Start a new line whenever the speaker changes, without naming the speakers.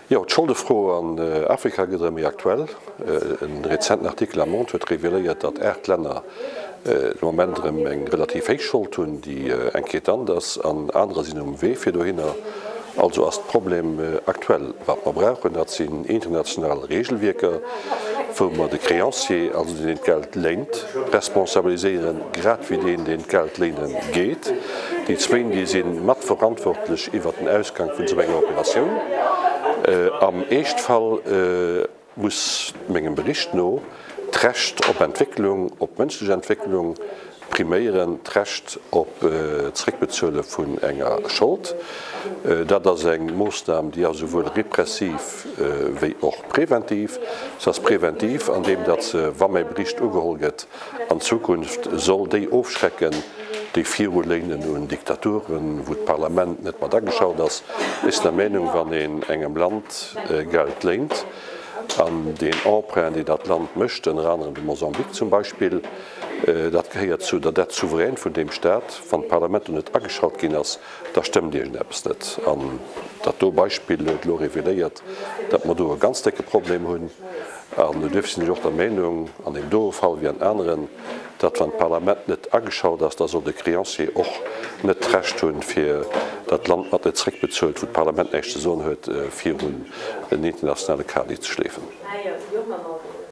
Jo, d'Scholdefro an Afrika gëtt erëm méi aktuell. E rezenten Artikel am Monde huet reveléiert, datt 8 Länner de Moment erëm eng relativ héich Schold hunn, déi inquietant ass, an anerer sinn um Wee fir dohinner. Also ass de Problem aktuell. Wat mer brauchen, dat sinn international Regelwierker, wou mer de Créancier, also deen, deen d'Geld léint, responsabiliséieren, grad wéi deen, deen d'Geld léine geet. Déi zwéin, déi si mat verantwortlech iwwert den Ausgang vun esou enger Operatioun. Am Eeschtfall muss mengem Bericht no d'Recht op Entwécklung, op mënschlech Entwécklung priméieren, d'Recht op d'Zeréckbezuele vun enger Schold. Dat ass eng Moossnam, déi ass esouwuel repressiv wéi och preventiv. Se ass preventiv an deem, datt se, wa mäi Bericht ugeholl gëtt, an Zukunft soll déi ofschrecken, déi viru léinen un Diktaturen, wou d'Parlament net mat ageschalt ass. Ech sinn der Meenung, wann een engem Land Geld léint an deen Emprunt, deen dat Land mécht, ënner anerem de Mosambik zum Beispill, dat gehéiert zu der Dette souveraine vun deem Staat, wann d'Parlament do net ageschalt ginn ass, da stëmmt iergendeppes net. An dat do Beispill huet elo reveléiert, datt mer do e ganz décke Problem hunn. An duerfir sinn ech och der Meenung, an deem doe Fall wéi an aneren, datt wann d'Parlament net ageschalt ass, da soll de Créancier och net d'Recht hunn, fir dat d'Land mat net zréckbezuelt, wou d'Parlament näischt ze soen huet, virun en internationale Kadi ze schleefen.